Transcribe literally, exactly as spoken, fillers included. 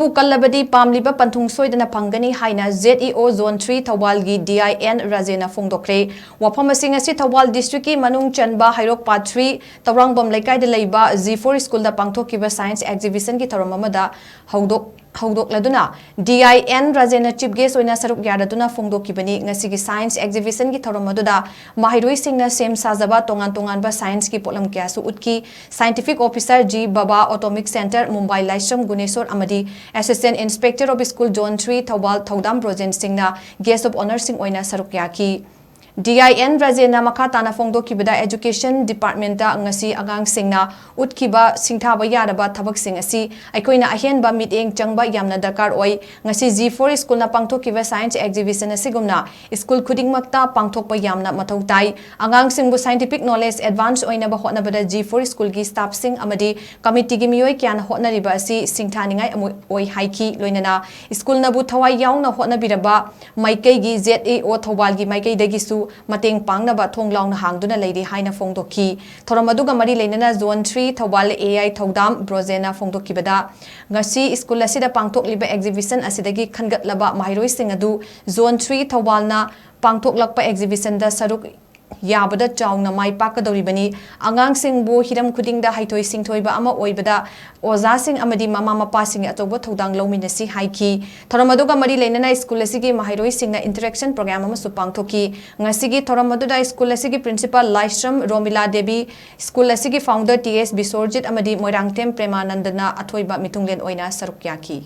ꯕꯨ ꯀꯜꯂꯕꯗꯤ ꯄꯥꯝꯂꯤꯕ ꯄꯟꯊꯨꯡ ꯁꯣꯏꯗꯅ ꯐꯪꯒꯅꯤ ꯍꯥꯏꯅ Z E O Zone three ꯊꯧꯕꯥꯜꯒꯤ D I N ꯔꯥꯖꯦꯟꯅ ꯐꯣꯡꯗꯣꯛꯈ꯭ꯔꯦ꯫ ꯋꯥꯐꯝ ꯑꯁꯤ ꯉꯁꯤ ꯊꯧꯕꯥꯜ district ꯀꯤ ꯃꯅꯨꯡ ꯆꯟꯕ ꯍꯩꯔꯣꯛ Part three ꯇꯧꯔꯥꯡꯕꯝ ꯂꯩꯀꯥꯏꯗ ꯂꯩꯕ G four school ꯗ ꯄꯥꯡꯊꯣꯛꯈꯤꯕ science exhibition ꯒꯤ ꯊꯧꯔꯝ ꯑꯃꯗ ꯍꯧꯗꯣꯛ-, ꯍꯧꯗꯣꯛꯂꯗꯨꯅ D I N ꯔꯥꯖꯦꯟꯅ chief guest ꯑꯣꯏꯅ ꯁꯔꯨꯛ ꯌꯥꯔꯗꯨꯅ ꯐꯣꯡꯗꯣꯛꯈꯤꯕꯅꯤ꯫ ꯉꯁꯤꯒꯤ science exhibition ꯒꯤ ꯊꯧꯔꯝ ꯑꯗꯨꯗ ꯃꯍꯩꯔꯣꯏꯁꯤꯡꯅ ꯁꯦꯝ ꯁꯥꯖꯕ ꯇꯣꯉꯥꯟ ꯇꯣꯉꯥꯟꯕ science ꯀꯤ ꯄꯣꯠꯂꯝ ꯀꯌꯥꯁꯨ ꯎꯠꯈꯤ꯫ Scientific officer G Baba, Atomic Center, Mumbai ꯂꯥꯏꯁ꯭ꯔꯝ ꯒꯨꯅꯦꯁꯣꯔ ꯑꯃꯗꯤ Assistant Inspector of School Zone three Thoubal ꯊꯧꯗꯥꯝ ꯕ꯭ꯔꯣꯖꯦꯟ ꯁꯤꯡꯅ guest of honour ꯁꯤꯡ ꯑꯣꯏꯅ ꯁꯔꯨꯛ ꯌꯥꯈꯤ꯫ D I N ꯔꯥꯖꯦꯟꯅ ꯃꯈꯥ ꯇꯥꯅ ꯐꯣꯡꯗꯣꯛꯈꯤꯕꯗ, Education Department ꯇ ꯉꯁꯤ ꯑꯉꯥꯡꯁꯤꯡꯅ ꯎꯠꯈꯤꯕ ꯁꯤꯡꯊꯥꯕ ꯌꯥꯔꯕ ꯊꯕꯛꯁꯤꯡ ꯑꯁꯤ ꯑꯩꯈꯣꯏꯅ ꯑꯍꯦꯟꯕ ꯃꯤꯠꯌꯦꯡ ꯆꯪꯕ ꯌꯥꯝꯅ ꯗꯔꯀꯥꯔ ꯑꯣꯏ꯫ ꯉꯁꯤ G four school ꯅ ꯄꯥꯡꯊꯣꯛꯈꯤꯕ science exhibition ꯑꯁꯤꯒꯨꯝꯅ school ꯈꯨꯗꯤꯡꯃꯛꯇ ꯄꯥꯡꯊꯣꯛꯄ ꯌꯥꯝꯅ ꯃꯊꯧ ꯇꯥꯏ꯫ ꯑꯉꯥꯡꯁꯤꯡꯕꯨ scientific knowledge advance ꯑꯣꯏꯅꯕ ꯍꯣꯠꯅꯕꯗ G four school ꯒꯤ staff ꯁꯤꯡ ꯑꯃꯗꯤ committee ꯒꯤ ꯃꯤꯑꯣꯏ ꯀꯌꯥꯅ ꯍꯣꯠꯅꯔꯤꯕ ꯑꯁꯤ ꯁꯤꯡꯊꯥꯅꯤꯡꯉꯥꯏ ꯑꯃ ꯑꯣꯏ ꯍꯥꯏꯈꯤ꯫ ꯂꯣꯏꯅꯅ school ꯅꯕꯨ ꯊꯋꯥꯏ ꯌꯥꯎꯅ ꯍꯣꯠꯅꯕꯤꯔꯕ ꯃꯥꯏꯀꯩꯒꯤ Z E O ꯊꯧꯕꯥꯜꯒꯤ ꯃꯥꯏꯀꯩꯗꯒꯤꯁꯨ ꯃꯇꯦꯡ ꯄꯥꯡꯅꯕ ꯊꯣꯡ ꯂꯥꯎꯅ ꯍꯥꯡꯗꯨꯅ ꯂꯩꯔꯤ ꯍꯥꯏꯅ ꯐꯣꯡꯗꯣꯛꯈꯤ꯫ ꯊꯧꯔꯝ ꯑꯗꯨꯒ ꯃꯔꯤ ꯂꯩꯅꯅ Zone three Thoubal A I ꯊꯧꯗꯥꯝ ꯕ꯭ꯔꯣꯖꯦꯟꯅ ꯐꯣꯡꯗꯣꯛꯈꯤꯕꯗ, ꯉꯁꯤ school ꯑꯁꯤꯗ ꯄꯥꯡꯊꯣꯛꯂꯤꯕ exhibition ꯑꯁꯤꯗꯒꯤ ꯈꯟꯒꯠꯂꯕ ꯃꯍꯩꯔꯣꯏꯁꯤꯡ ꯑꯗꯨ Zone three ꯊꯧꯕꯥꯜꯅ ꯄꯥꯡꯊꯣꯛꯂꯛꯄ exhibition ꯗ ꯁꯔꯨꯛ ꯌꯥꯕꯗ ꯆꯥꯎꯅ ꯃꯥꯏ ꯄꯥꯛꯀꯗꯧꯔꯤꯕꯅꯤ꯫ ꯑꯉꯥꯡꯁꯤꯡꯕꯨ ꯍꯤꯔꯝ ꯈꯨꯗꯤꯡꯗ ꯍꯩꯊꯣꯏ ꯁꯤꯡꯊꯣꯏꯕ ꯑꯃ ꯑꯣꯏꯕꯗ ꯑꯣꯖꯥꯁꯤꯡ ꯑꯃꯗꯤ ꯃꯃꯥ ꯃꯄꯥꯁꯤꯡꯒꯤ ꯑꯆꯧꯕ ꯊꯧꯗꯥꯡ ꯂꯧꯃꯤꯟꯅꯁꯤ ꯍꯥꯏꯈꯤ꯫ ꯊꯧꯔꯝ ꯑꯗꯨꯒ ꯃꯔꯤ ꯂꯩꯅꯅ school ꯑꯁꯤꯒꯤ ꯃꯍꯩꯔꯣꯏꯁꯤꯡꯅ interaction program ꯑꯃꯁꯨ ꯄꯥꯡꯊꯣꯛꯈꯤ꯫ ꯉꯁꯤꯒꯤ ꯊꯧꯔꯝ ꯑꯗꯨꯗ school ꯑꯁꯤꯒꯤ principal ꯂꯥꯏꯁ꯭ꯔꯝ ꯔꯣꯃꯤꯂꯥ ꯗꯦꯕꯤ, school ꯑꯁꯤꯒꯤ founder T S ꯕꯤꯁ꯭ꯋꯔꯖꯤꯠ ꯑꯃꯗꯤ ꯃꯣꯏꯔꯥꯡꯊꯦꯝ ꯄ꯭ꯔꯦꯃꯥꯅꯟꯗꯅ ꯑꯊꯣꯏꯕ ꯃꯤꯊꯨꯡꯂꯦꯟ ꯑꯣꯏꯅ ꯁꯔꯨꯛ ꯌꯥꯈꯤ꯫